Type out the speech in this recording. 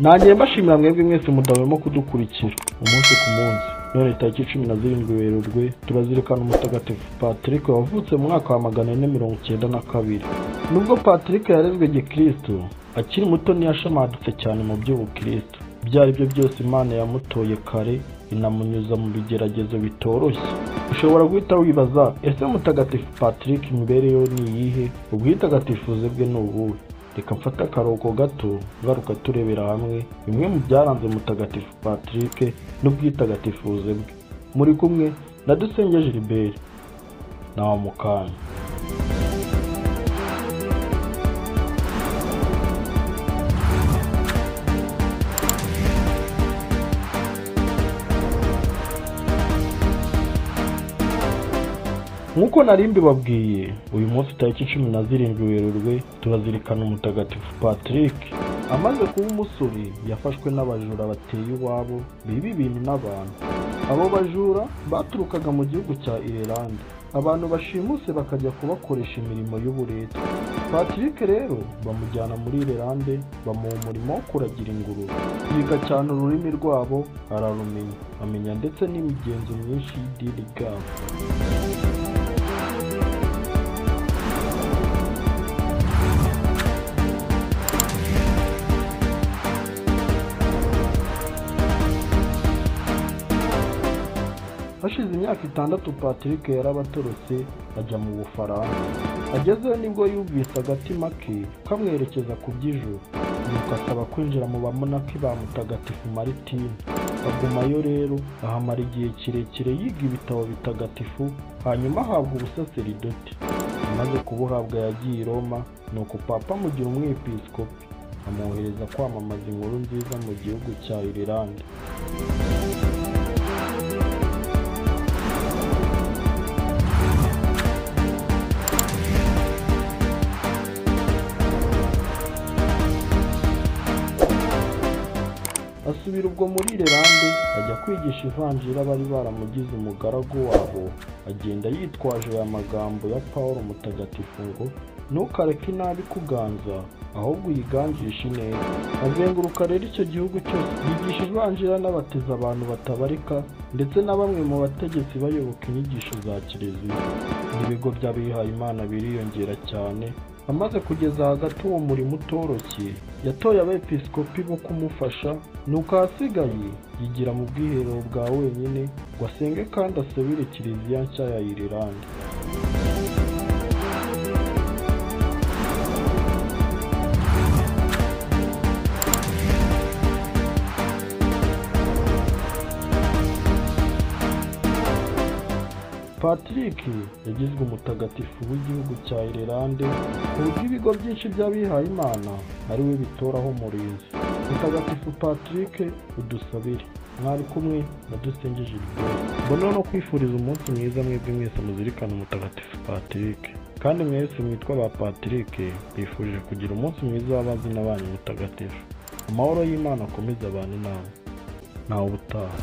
Nanjye mbashimira mwebwe mwese mudahwema kudukurikira umunsi ku munsi. None tariki 17 Werurwe turazirikana umutagatifu Patrick wavutse mu mwaka wa 492. Nubwo Patrick yarezwe gikristo akiri muto, ntiyashamadutse cyane mu by'ubukristo. Ibyo ari byo byose Imana yamutoye kare inamunyuza mu bigeragezo bitoroshye. Ushobora guhita wibaza, ese mutagatifu Patrick imibereho ni iyihe? Ubwitagatifuze bwe ni ubuhe? Reka mfate akaruhuko gato ngaruka turebera hamwe bimwe mu byaranze mutagatifu Patrick n'ubwitagatifuze bwe. Muri kumwe na Dusenge Gilbert na Mukanya. Nkuko nari mbibabwiye, uyu munsi tariki 17 Werurwe turazirikana umutagatifu Patrick. Amaze kuba umusore yafashwe n'abajura bateye iwabo biba ibintu n'abantu. Abo bajura baturukaga mu gihugu cya Ireland. Abantu bashimuse bakajya kubakoresha imirimo y'uburetwa. Patrick rero bamujyana muri Ireland, bamuha umurimo wo kuragira ingurube. Yiga cyane ururimi rwabo ararumenya, amenya ndetse n'imigenzo myinshi y'idini ryabo. Hashize imyaka 6 Patrick yarabatorotse ajya mu Bufaransa. Agezeyo nibwo yumvise agatima ke kamwerekeza ku by'ijuru, nuko asaba kwinjira mu bamonaki ba mutagatifu Martin. Agumayo rero ahamara igihe kirekire yiga ibitabo bitagatifu, hanyuma ahabwa ubusaseridoti. Amaze kubuhabwa yagiye i Roma, nuko Papa amugira umwepiskopi, amwohereza kwamamaza inkuru nziza mu gihugu cya Ireland. Asubira ubwo muri Ireland ajya kwigisha ivanjiri abari baramugize umugaragu wabo, agenda yitwaje aya magambo ya Paulo mutagatifu ngo ntukareke inabi kuganza ahubwo uyiganjishe ineza. Azenguruka rero icyo gihugu cyose yigisha ivanjiri anabatiza abantu batabarika, ndetse na bamwe mu bategetsi bayoboka inyigisho za Kiliziya. Ibigo by'abihaye Imana biriyongera cyane. Amaze kugeza hagati uwo murimo utoroshye, yatoye abepiskopi bo kumufasha, nuko ahasigaye yigira mu bwiherero bwa wenyine ngo asenge kandi asabire Kiliziya nshya ya Ireland. Patrick yagizwe umutagatifu w'igihugu cya Ireland, ku buryo ibigo byinshi by'abihaye Imana ari we bitoraho umurinzi. Mutagatifu Patrick udusabire. Mwari kumwe na Dusenge Gilbert. Mbona no kwifuriza umunsi mwiza mwebwe mwese muzirikana umutagatifu Patrick. Kandi mwese mwitwa ba Patrick, bifurije kugira umunsi mwiza w'abazina banyu mutagatifu. Amahoro y'Imana akomeze abane nawe. Nawe ubutaha.